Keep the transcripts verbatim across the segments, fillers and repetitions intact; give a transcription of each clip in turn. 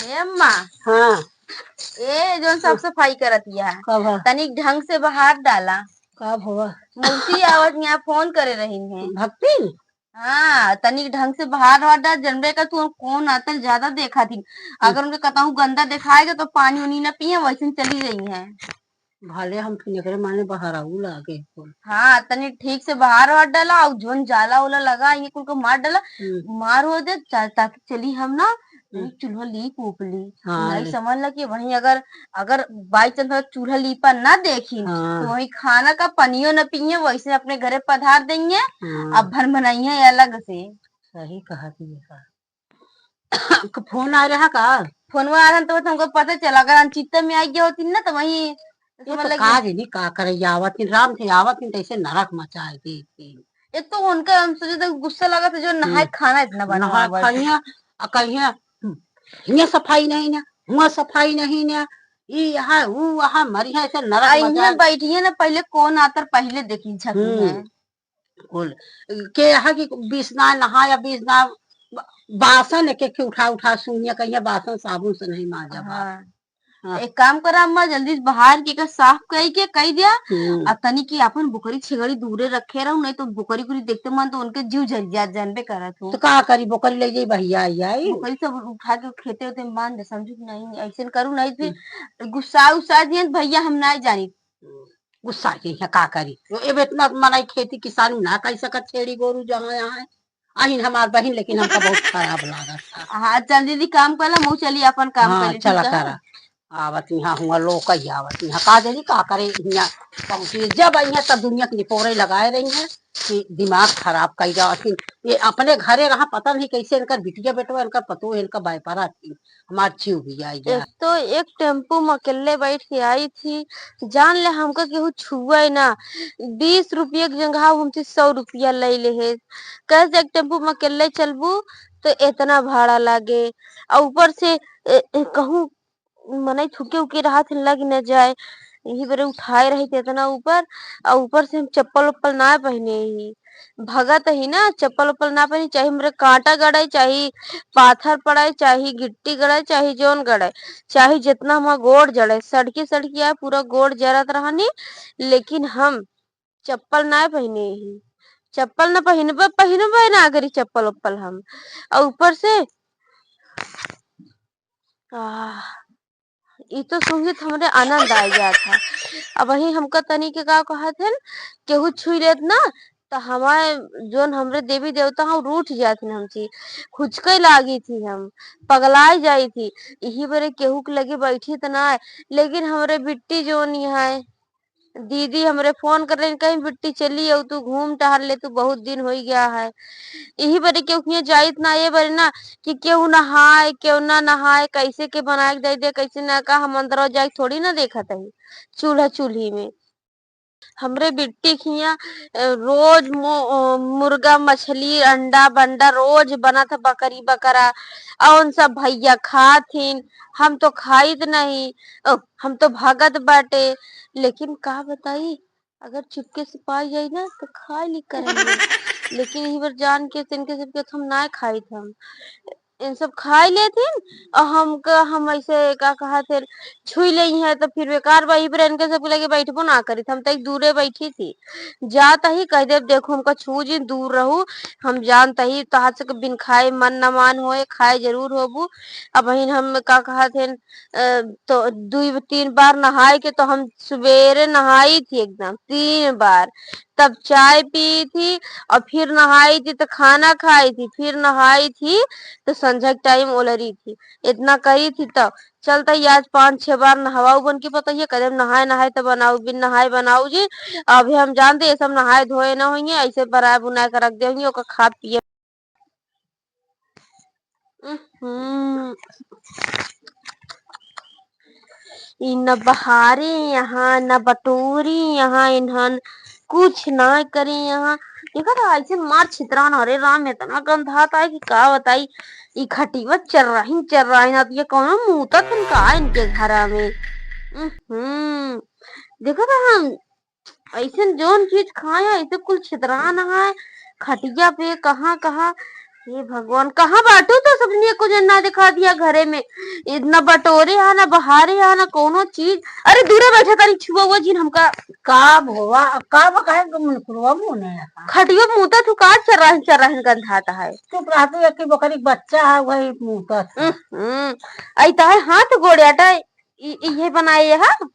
ए अम्मा। हाँ। ए, जौन साफ सफाई करत हिया, का भा? तनिक ढंग से बहार डाला। का भवा? मौसी आवत हिया, फोन करे रही हैं। भक्ति? हाँ, तनिक ढंग से बहार डाला, जनबे का तू कौन आतल ज्यादा देखा थी। अगर उनके कतहूँ गंदा देखाएगा तो पानी उनी न पिए, वैसे चली गई हैं। भले हम फिर एकरे माने बहराऊ लागे कुल। हाँ, तनी ठीक से बहार वार डाला, अउ जौन जाला ओला लगा, ये कुल को मार डाला, हम्म। मार हो दे, ता-, ताकि चली हम ना, हम्म। चूल्हा लीप ऊप ली। हाँ, नहीं ले। समझ ला कि वहीं अगर, अगर by chance अगर चूल्हा लीपा ना देखी, हाँ। तो वहीं खाना का पनियो न पिए, वैसे अपने घरे पधार देंगे, हाँ। अब भन भनाइए अलग से। सही कहा थी ये का। फोन आ रहा का? फोनवा आ रहा तो हमको पता चला, अगर अनचित्त में आई गया होती ना तो वही, ये समझ तो लगी। का जनी का करे, आवत ही राम थे, आवत ही तैसे नरक मचाए देती। एक तो उनका हम सोचे तो गुस्सा लगा था जो नहाए हम्म। खाना इतना बनवा नहाए बस। खाइया, आ कहिया, हम्म, हियाँ सफाई नहीं ना, हुआँ सफाई नहीं ना, ई यहाँ, ऊ वहाँ, मरी है ऐसे नरक आ, मचाए। इहाँ बैठिए ना, पहले कौन आतर पहले देखी छकी हम्म। है। कुल के यहाँ की बीसना नहा या बीसना ब-, बासन एक एक उठा उठा सूंघिया कहिया बासन साबुन से नहीं माजा बा। हाँ। हाँ। एक काम करा अम्मा, जल्दी से बहार के का साफ कई के कई दिया। हम्म। आ तनी की अपन बोकरी छेगड़ी दूरे रखे रहू, नहीं तो बोकरी उकरी देखते मन तो उनके जीव जल जात, जानबे करत हो। तो का करी, बोकरी ले जाई बहिया आई आई। बोकरी सब उठा के खेते उते में बांध दे, समझू कि नहीं, ऐसे करू नहीं फिर हम्म। गुस्सा उस्सा दिए भैया हम ना जानी। गुस्सा के यहाँ का करी? तो एब इतना मनई खेती किसानी ना कर सकत, छेड़ी गोरू जहाँ यहाँ है। अहिन हमार बहिन, लेकिन हमका बहुत खराब लागत था। हाँ, चल दीदी, काम कर ला, मुँह चली अपन काम हाँ, कर ली, चला ठीक है? करा। आवत यहाँ हुआ लोग कही आवत यहाँ का जनी का करे यहाँ पहुँची। जब आई हैं तब दुनिया के निपोरे लगाए रही हैं कि दिमाग खराब कई जावत हिन। ये अपने घरे रहा, पता नहीं कैसे इनकर बिटिया बेटवा, इनकर पतोह, इनका व्यापारा थी। हमार जीव भी आई गया। एक तो एक टेम्पू में अकेले बैठ के आई थी, जान ले हमका केहू छुए ना। बीस रुपया के जगह हमसे सौ रुपया ले ले है। कैसे एक टेम्पू में अकेले चलबू तो इतना भाड़ा लागे, और ऊपर से ए, ए, कहूँ मनई थुके उके रहा थे लग न जाए, यही बरे उठाए रही थे इतना ऊपर, और ऊपर से हम चप्पल उप्पल ना पहने ही। भगत ही ना, चप्पल उप्पल ना पहनी, चाहे हमरे कांटा गड़े, चाहे पाथर पड़े, चाहे गिट्टी गड़े, चाहे जौन गड़े, चाहे जितना हमार गोड़ जड़े, सड़की सड़की आए, पूरा गोड़ जरत रहनी, लेकिन हम चप्पल ना पहने ही। चप्पल न पहिनबे, पहिनबे ना करी चप्पल उप्पल हम। और ऊपर से, आह, ई तो सूंघित हमरे आनंद आ गया था। अब वही हमका तनी के का कहत हन, केहू छुई लेत ना, त हमारे जोन हमरे देवी देवता हैं, रूठ जात हन हमसे, खुचके लागी थी, हम पगलाई जाई थी। यही बरे केहू के लगे बैठी त ना, लेकिन हमरे बिट्टी जोन यहाँ है, दीदी हमरे फोन कर रही, कहीं बिट्टी चली आओ, तू घूम टहल ले, तू बहुत दिन हो गया है। यही बरे केहू किहाँ जाइत ना, ये बरे ना कि केहू नहाए, केहू ना नहाए, कैसे के बनाए के दे दे, कैसे ना का, हम अंदर जाए थोड़ी ना देखत है चूल्हा चूल्ही में। हमरे बिट्टी खिया, अ, रोज मु-, अ, मुर्गा, मछली, अंडा, बंडा रोज बनत है, बकरी, बकरा, और उन सब भैया खात हिन, हम तो खाइत नहीं, अ, हम तो भागत बाटे। लेकिन का बताई, अगर चुपके से पाई जाई ना, तो खा ली करेंगे। लेकिन यही बार जान के, तिनके सबके हम ना खाइत हम। इन सब खाई लेथिन, और हमका, हम ऐसे का कहत है, छुई लेई है, तो फिर बेकार बा, इबरे इनके सबके लगे बैठबो ना करी, हम तो एक दूरे बैठी थी। जात ही कह देब, "देखो, हमका छू जी, दूर रहू, हम जानत ही, तोहार से बिन खाए मन न मान होए, खाए जरूर होबू।" अब बहिन हम का कहत है, अ, तो दुई तीन बार नहाए के, तो हम सुबेरे नहाई थी एकदम तीन बार, तब चाय पी थी और फिर नहाई थी तो खाना खाई थी, फिर नहाई थी तो संझा के टाइम ओलरी थी, इतना करी थी। तब चलता ही आज पाँच छह बार नहवाऊ बन के पता ही कदम नहाए नहाए तो बनाऊ, बिन नहाए बनाऊ जी। अभी हम जानते ये सब नहाए धोए ना होइए, ऐसे बनाए बुनाए के रख दे होइए, ओकर खा पिए। उहुं। ई न बहारे यहाँ, न बटोरी यहाँ, इन्हन कुछ ना करे यहाँ। देखा था ऐसे मार छितरान, अरे राम, इतना गंधात है कि का बताई। ई खटिया चर्राहिन चर्राहिन आती है, कौनो मूतत हन का इनके घरा में। उहुं। देखा था हम ऐसन जौन चीज खाए, ऐसे कुल छितरान है, खटिया पे कहाँ कहाँ हे भगवान, कहाँ बाटू तो सबने को जन ना दिखा दिया घरे में। इतना बटोरे हा ना, बहारे हा ना, कोनो चीज। अरे दूरे बैठा तारी, छुआ हुआ जिन हमका। का भोवा, अब का बा, काहे के मुनकुरवा मुने है? खटियो मूता तू का चराहिन चराहिन गंधात है। चुप रह तू, एक ही बकरी के बच्चा है, वही मूता था। हम्म, हम्म। आई ताहे हाथ गोड़े अटा, इ-, इहे बनाए हा।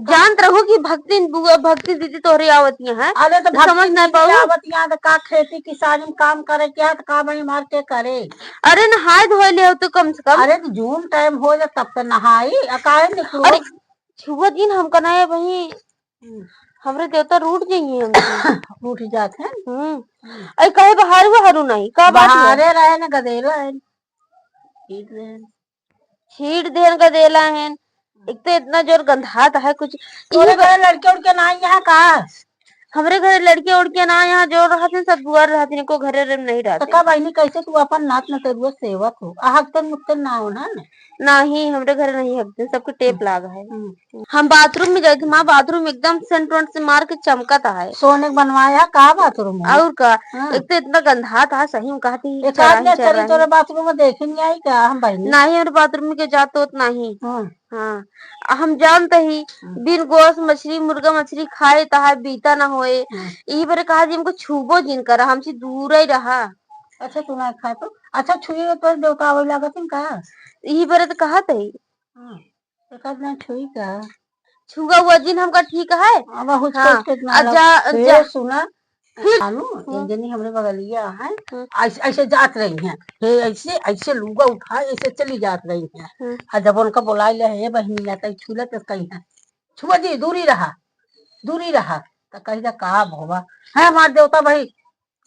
जानत रहू कि भक्तिन बुआ, भक्तिन दीदी तोहरे आवतिया हैं, अरे तो तो समझ भक्तिन ना दीदी पाऊ। आवतिया तो का खेती किसानी में काम करे के है, तो का भाई मार के करे? अरे नहाए धोए ले हो तो कम से कम। अरे तो जून टाइम हो जा तब तो नहाई, आ काहे निकलो? अरे छुआ दिन हमका ना है वही, हम्म। हमरे देवता रूठ जाइए हमसे। रूठ जात हैं। हम्म। अरे कहे बहारू बहारू नहीं, का बात है? बहारे रहे न गदेला है। ठीक रहे। छीट देन का देला हेन। एक तो इतना जोर गंधात है कुछ। तोरे इहे घरे लड़के उड़के ना यहाँ का? हमरे घरे लड़के उड़के ना यहाँ जो रहत हैं, सब दुआर रहत हैं, को घरे रे में नहीं रहत तो हैं। का बहिनी, कैसे तू अपन नात नतरुआ सेवत हो? आ हकतन मुक्तन ना हो ना? नहीं, हमरे घरे नहीं हकतन, सबके टेप लाग है। हम्म। हम बाथरूम में जाइत, माँ, बाथरूम एकदम सेंट वेंट से मार के चमकत है। सोने के बनवाया का बाथरूम है? और का? हाँ। एक तो इतना गंधात है, सही में कहती एक आध चराही ने चरी चराही। तोरे बाथरूम में देखे नहीं आई का हम बहिनी? नहीं, हमरे बाथरूम में के जात होत नहीं। हाँ। हाँ, आ हम जानते ही, हम्म। बिन गोस मछली, मुर्गा मछली खाए तहार बीता ना होए। हम्म। यही बरे कहा जी हमको छूबो जिन करा, हमसे दूर ही रहा। अच्छा, तू ना खा तो। अच्छा, छुए तो देवता आवे लागत है का? यही बरे तो कहत है। हाँ, एक आध ना छुई का? छुआ हुआ जिन हमका ठीक है। अब बहुत हाँ, सोच के ना आ जा, लग-, ए, जा। सुना, फिर? जानू, हम्म। एक जनी हमरे बगलिया है, हम्म। ऐसे, ऐसे जात रही हैं, हे ऐसे, ऐसे लुगा उठाए, ऐसे चली जात रही हैं। हम्म। आ जब उनका बुलाए ले, "हे बहिनिया, तई छू ले," तो कही है, "छुआ जी, दूरी रहा, दूरी रहा।" तो कही जा, "का भवा है हमार देवता भाई,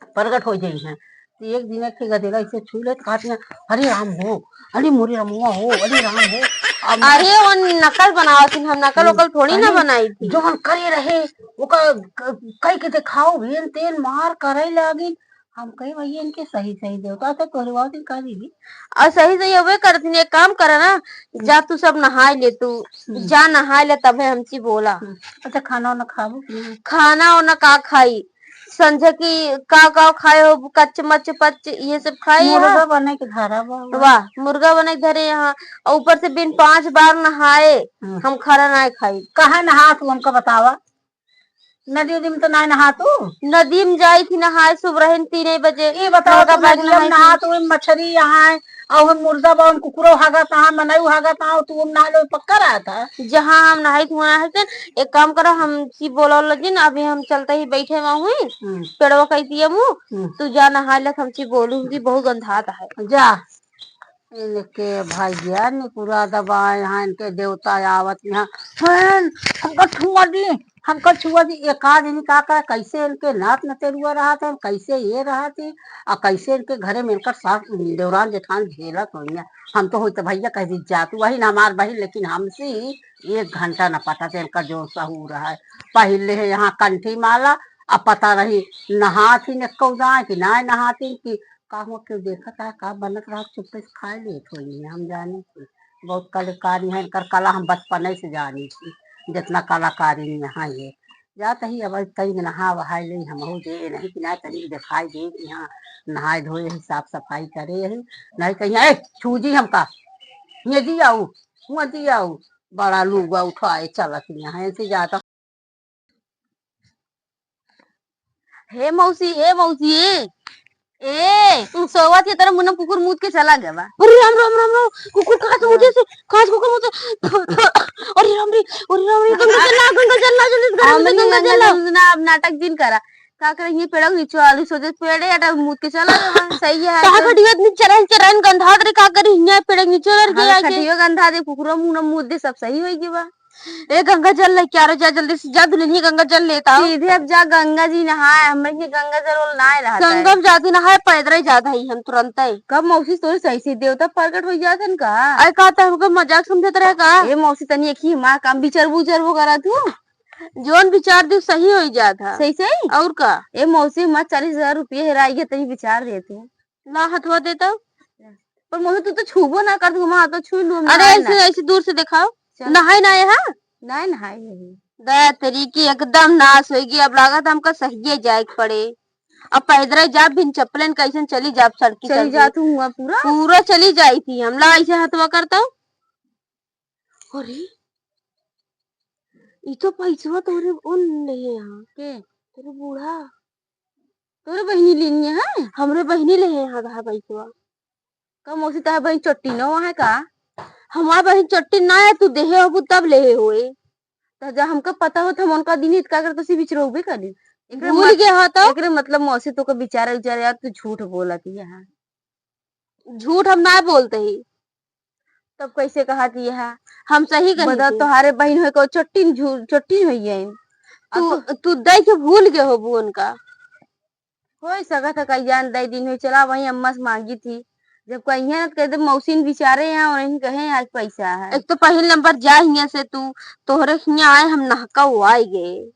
प्रगट हो जाई हैं।" तो एक दिन के गदेला ऐसे छू ले, तो कहती हैं, "अरे राम हो, अरे मोरे रमुआ हो, अरे राम हो।" अब मैं अरे, वो नकल बनावत थी, हम नकल हम्म। वकल थोड़ी ना अरे, बनाई थी। जवन करे रहे, ओका क-, कई के देखाओ, भेन तेन मार करे लागिन। हम कही, "भैया, इनके सही, सही देवता से तोहरे बाबू दिन कह दीदी।" और सही, सही होबे करत नहीं, एक काम करा ना, हम्म। जा तू सब नहाए ले तू, हम्म। जा नहाए ले, तबे हमची बोला। हम्म। अच्छा, खाना वाना खाबू कि नहीं? खाना वाना का खाई? संझा की का, का खाए हो? कच्च मच्च पच्च, ये सब खाए मुर्गा यहाँ। बने के धरा बा, बा। वाह, मुर्गा बने के धरे यहाँ। और ऊपर से बिन पाँच बार नहाए, हम्म। हम खाना ना खाई। कहाँ नहा तू हमका बतावा? नदी उदी में तो ना नहा तू? नदी में जाई थी नहाए सुबह तीन बजे। ये बताओ, नलका तू पानी नदिया में नहाए नहा थी। तू, मछरी यहाँ है, और हम मुर्दा बा, हम कुकुरो हागत, हाँ, मनऊ हागत, हाँ, तू हम नहा लो, पक्का रहा था। जहाँ हम नहाई थी, वहाँ नहाई थी। एक काम करो, हमची बोला लो जिन, अभी हम चलते ही बैठे हुआ हुई, हम्म। पेड़वा कह दिया मुँह, हम्म। तू जा नहा ले, हमची बोलूंगी, बहुत गंधात है। जा। इनके भैया निकुरा दबाए हैं, इनके देवता आवत यहाँ। हैं, हमका छुआ दी, हमका छुआ दी। एक आदमी का करे, कैसे इनके नात नतेरुआ रहत है, कैसे ये रहत है, और कैसे इनके घरे में इनकर सास, देवरान जेठान झेलत होइया। हम तो होई तो भैया कह दी, "जा तू, वही ना हमार बहिन, लेकिन हमसे एक घंटा न पटा थे इनका जो सहूर है।" पहले है यहाँ कंठी माला, अब पता रही नहात ही निक्को जाए कि ना नहाती कि का हुआ, केहू देखत है, का बनत रहा, चुप्पे से खाए लेत होई, हम जानी थी। बहुत कलाकारी है, इनकर कला हम बचपने से जानी थी, जितना कलाकारी यहाँ है। जात ही अब कहीं नहा वहाए ले, हम हो जे नहीं कि ना तनी दिखाई दे कि यहाँ नहाए धोए ही, साफ सफाई करे ही, नहीं कहीं, "ए, छू जी हमका, ये जी आऊ, हुआ जी आऊ।" बड़ा लूगा उठाए चलत यहाँ, ऐसे जाता। हे मौसी, हे मौसी, ए, सोवत के तरह मुन्ना कुकुर मूत के चला गया बा। अरे राम, राम, राम, राम, कुकुर कहाँ से मूते से, कहाँ से कुकुर मूते? अरे राम रे, अरे राम रे, गंगा जल ला, गंगा जल ला, जल्दी से गरम से हमनी गंगा जल ला। जल ना, अब नाटक जिन करा। का करे, ये पेड़ के नीचे आलू सोचे पेड़े अटा मूत के चला गया बा। सही है, कहाँ तो। खटिया इतनी चरन, चरन गंधात रे, का करी, हियाँ पेड़ के नीचे लड़ के हाँ, आके। खटियो गंधा दे, कुकुरो मुँह न मूत दे, सब सही होई गया बा। ए, गंगा जल लेके आ रे, जा जल्दी से, जा दुल्हनिया गंगा जल लेता आओ। सीधे अब जा गंगा जी नहाए, हमरे के गंगा जल वल ना रहता है। संगम जाती नहाए, पैदल ही जाता ही हम तुरंत ही। कब मौसी तोरे सही से देवता प्रकट हो जात हन का? अरे का त हमको मजाक समझत रहे का? ए मौसी तनी एक ही माँ काम विचार बुझर वो करा तू। जोन विचार दे सही हो जात है। सही सही? और का? ए मौसी हमार चालीस हजार रुपये हेराई गए तनी विचार दे तू। ला हथवा दे तो। पर मौसी तू तो छूबो ना कर, तू हमार हाथ तो छू लू, हम अरे ना, ऐसे, ना। ऐसे दूर से दिखाओ। चल। नहाए ना यहाँ? नहीं नहाए यही। दया तेरी की एकदम नाश होगी, अब लागत हमका सहिए जाए के पड़े। अब पैदरे जाब, बिन चप्पलेन कैसन चली जाब सड़की चली चलती? जात हुआ पूरा? पूरा चली जाई थी, हमला ऐसे हथवा करता। अरे, ई तो पैसवा तोरे ओन लेहे यहाँ। के? तोरे बूढ़ा। तोरे बहिनी लेनी है? हमरे बहिनी लेहे यहाँ आधा पैसवा। का मौसी, तोहार बहिन चोट्टी न है का? हमार बहिन चोट्टी ना है, तू देहे होबू तब लेहे होए। त जब हमका पता होत, हम उनका दिन इतका करत से बिचरौबे करी। एकरे भूल मत-, गए हो तो? एकरे मतलब मौसी, तोका बिचारा उचारा यार, तू झूठ बोलत ही है। झूठ हम ना बोलते ही। तब कैसे कहत ही है? हम सही कही बता, थी। तोहारे बहिन होए को चोट्टी न झू-, चोट्टी न होई है। आ तू, तू तू दे के भूल गए होबू उनका। होई सकत है, कई जान दे दिन होई, चला वही अम्मा से मांगी थी। जब कहिए ना, तो कह दे, "मौसी ने बिचारे हैं और इन्हीं कहे आज पैसा है।" एक तो पहिल नंबर जा हियां से तू, तोहरे हियां आए, हम नहका उआई गए।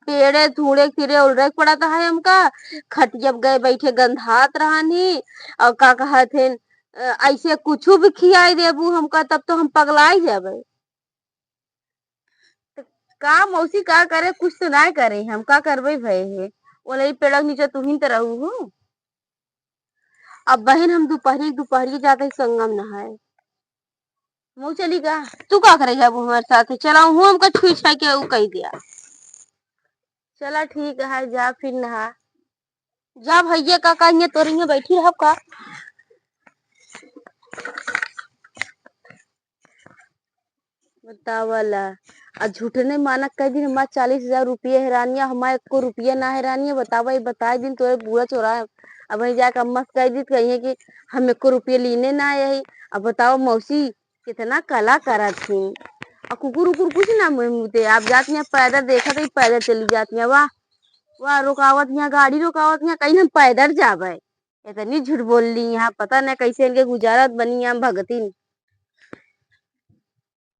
पेड़े धूड़े फिरे उलरे के पड़त है हमका, खटिया पे गए बैठे गंधात रहनी, और का कहत हैं, अ, ऐसे कुछ भी खियाई देबू हमका, तब तो हम पगलाई जाबे। त का मौसी का करे, कुछ तो नाय करे, हम का करबे भए हे। ओलई पेड़क नीचे तुहिन त रहू हो। अब बहिन हम दुपहरी, दुपहरी जाते ही संगम नहाए। मऊ चली का? तू का करे जाबू हमारे साथ? चला हूँ हमका छुई छाई के ऊ कही दिया। चला ठीक है, जा फिर नहा। जा भैया का कहिए तोरिये बैठी रहब का? बतावला। आ झूठने माना कह दिन हमार चालीस हजार रुपया हेरानिया, हमार एको रुपया ना हेरानिया। बतावा, ये बताए दिन तोरे बूढ़ा चोरा। अब वहीं जाके अम्मा से कह दी, कहिए कि हम एको रुपया लीने ना यही। अब बतावा मौसी, कितना कला करत थी। आ कुकुर उकुर कुछ ना मुँह मुते। आप जात में पैदल देखत ही, पैदल चली जात में। वाह, वाह, रुकावत यहाँ, गाड़ी रुकावत यहाँ, कहीं हम पैदल जाबे। इतनी झूठ बोल ली यहाँ, पता नहीं कैसे इनके गुजारत बनी यहाँ भगतिन।